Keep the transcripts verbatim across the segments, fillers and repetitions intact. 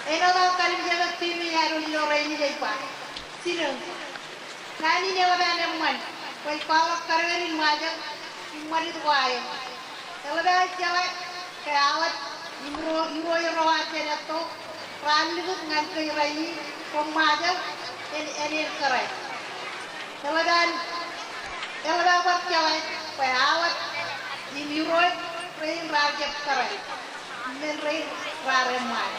Āinwōt aō kalimjek eok, timi eo ad ilo rainin ej ba, jinō. Naan in eḷap an eṃṃan bwe ij kwaḷọk kōrā in Ṃajeḷ im ṃanit ko aer. Eḷap aō jeḷā ke aḷap im ro, irooj ro ad jān etto raar likūt ñan kōj rainin bwe Ṃajeḷ en, en, en kōrā. Eḷap an, eḷap aō bar jeḷā bwe aḷap im irooj rein raar jab kōrā. Men rein raar eṃṃaan.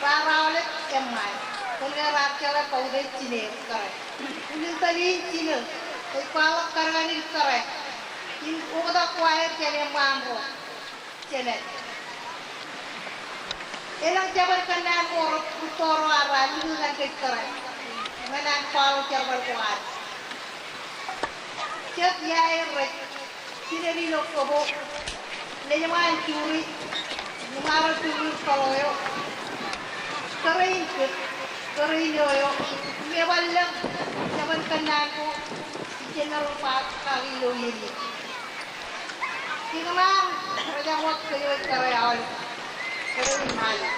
Raar aolep eṃṃaan. Kōnke raar jeḷā kautiej jineer kōrā. Ilo tōl in jinō, ej kwaḷọk kōrā in kōrā. Im oktak ko aer jān eṃṃaan ro. Jenet. Elōñ jabōn kōnnaan ko rej rūtto ro raar likūt ñan kōj kōrā. Ñan an kwaḷọk jerbal ko ad. Jet iaer rej jined ilo kōbo, nejṃaan juri, iṃaroñ juri eo, kōrā in kōt, kōrā in eo, im eban lōñ jabōn kōnnaan ko, ijin ro ba kaki ilo iien in. Ikōṇaan rej jañ wōt kōj eo ej kōrā aolep, kōrā in Ṃajeḷ.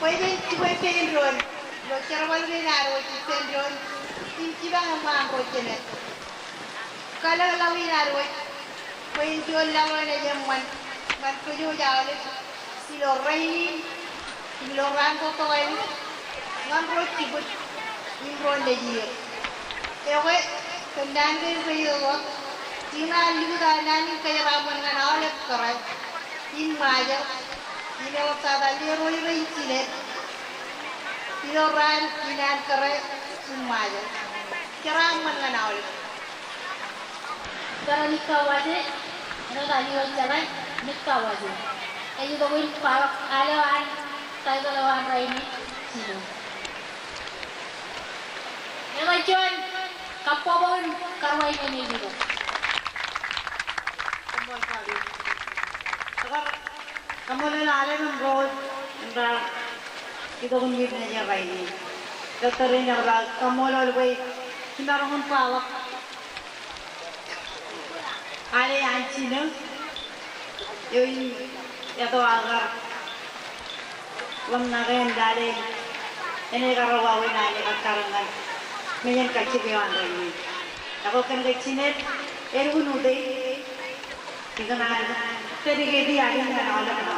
Bwe jen jibwe ippān doon, ilo jerbal kein ad wōj ippān doon, im jipañ eṃṃaan ro jenet. Kalōḷḷọk in ad wōj, bwe en juon laḷ eo enaaj eṃṃan, ñan kōj wōj aolep, ilo rainin, im ilo raan ko tokālik, ñan ro jibwid, im ro nejier. Ekwe, kōn naan kein rej itok wōt, ikōṇaan likūt aō naan in kōjeraaṃṃan ñan aolep kōrā, in Ṃajeḷ, im eḷaptata lerooj rein jined, ilo raan in an kōrā, in Ṃajeḷ. Jeraaṃṃan ñan aolep. Kōrā in Nik Kawaje, āinwōt an ilo jeḷā, Nik Kawaje. Ej itok in kwaḷọk al eo an, title eo an rainin, jinō. Eḷap juon kabbokbok in karuwainene ilo. Kaṃṃoolol alen im ro, im raar itok im witness rainin. Ilo tōre in ekar ba kaṃṃoolol bwe jiṃaroñ in kwaḷọk ale an jinō, eo in eto aō kar ḷōmṇak eṇ lale, enaaj kar wāween ale kar tarōk ñan mejān kajjitōk eo an rainin. Ekwe kōn ke jined, elukkuun utiej, ikōṇaan dedicate e ale ñan aolep ṇa.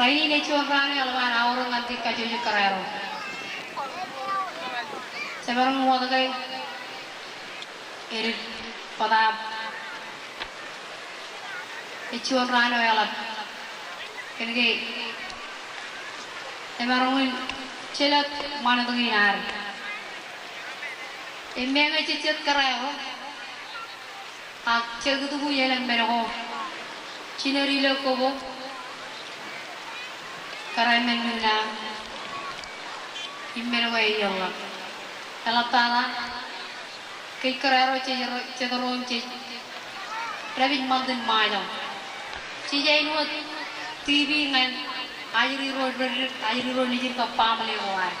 Rainin ej juon raan eo eḷap an aorōk ñan kōj kajjojo kōrā ro. Jemaroñ wōt ke edik bōtab ej juon raan eo eḷap. Kōnke emaroñ in jelōt ṃanit kein ad. Im meñe jej jet kōrā ro, ak jekūtkuj elōñ men ko, jined ilo kōko, kōrā men ṇa, im men ko ej eḷḷọk. Eḷaptata, kōj kōrā ro jej ro, jet ro im jej dāpij ṃantin Ṃajeḷ. Jej āinwōt TV ñan ajri ro, ajri ro nejid kab baaṃle ko ad.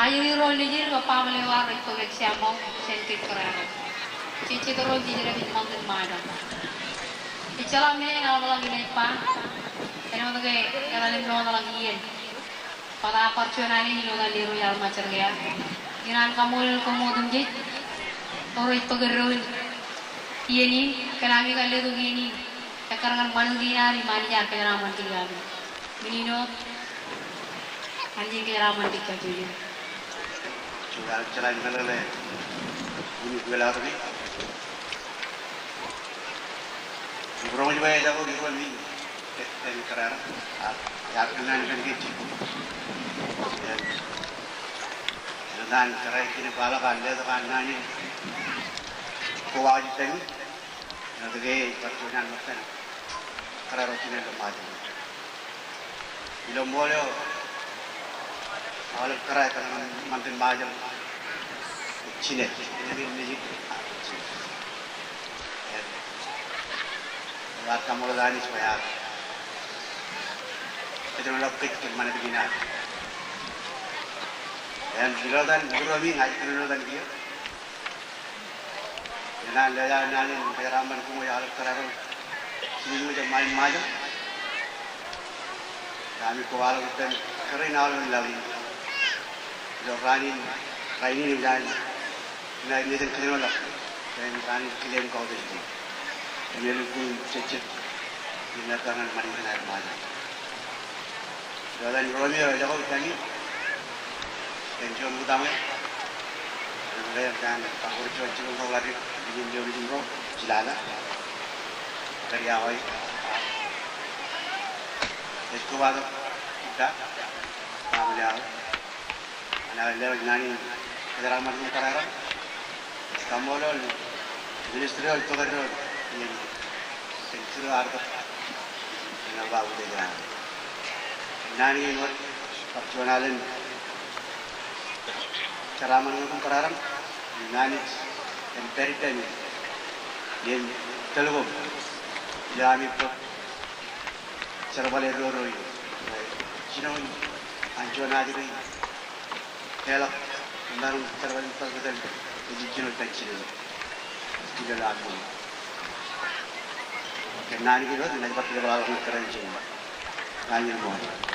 Ajri ro nejid kab baaṃle ko ad rej bōk example jān kōj kōrā ro. Jej jet ro im jej dāpij ṃantin Ṃajeḷ. Ejjeḷọk men eṇ eḷapḷọk in ej ba, āinwōt ke etal im nootḷọk iien. Bōtab bar juon alen ilo etan Leroy Armstrong eo. Ikōṇaan kaṃṃoolol kōm otemjej ro rej bōk eddoin iien in, kōn ami kar letok iien in ekkar ñan ṃanit kein ad im Anij ear kōjeraaṃṃan kōj ami. Menino, Anij en kōjeraaṃṃan kōj kajjojo. Juon alen jeḷā in meḷeḷe in unin kōj ḷọk. Im roñ in bwe ejako iruwam in kōn kōrā ro. Ak iar kōnnaan kōn kōj. Im etan kōrā in kōn kwaḷọk an letok an naan in ko wajib tōn in. Āinwōt ke bar juon an ṃōttan kōrā ro jined ilo Ṃajeḷ. Ilo ṃool eo aolep kōrā eo etal ñan ṃantin Ṃajeḷ, jined, jined in nejid, jined. Im ear kaṃṃoolol Anij bwe ear kōjenolọk kōj kōn ṃanit kein ad. Im ilo etan iruwam in, ajri eo etan kiiō. Ikōṇaan lewōj aō naan in kōjeraaṃṃan koṃ aolep kōrā ro jiljilimjuonñoul jān ṃaanḷọk. Ami kwaḷọk ippān kōrā in aolepen laḷ in ilo raan in, rainin im jān, im jen kōjenolọk jān raan in kile im kautiej. Im elukkuun jejjet im ekkar ñan ṃanit kein ad ṃaanḷọk. Ilo etan Romi eo ejako ippāmi, kōn juon ṃokta eo, eo ej kōn bar wōr juon jibboñ kaḷaddik im ilo ijin ro jilala, kar iọkwe, ej kobatok ippa, baaṃle eo. Ñan aō lewōj naan in kōjeraaṃṃan koṃ kōrā ro. Kaṃṃoolol ministry eo ej bōk eddo iien in kōn jiroñ artok ñan aō ba utiej raṇ. Naan in wōt bar juon alen jeraaṃṃan ñan koṃ kōrā ro. Naan in pād ippāmi im tōl koṃ ilo ami bōk jerbal eddo ro in. Jinoin an juon ajri Eḷap, maroñ jerbal in bōk kōtōl ejejjino ippān jinen. Jilel aṃ ṃool. Kōn naan kein wōt, inaaj bar kile ḷọk ñan kōrā in jinen. Naan in ṃool.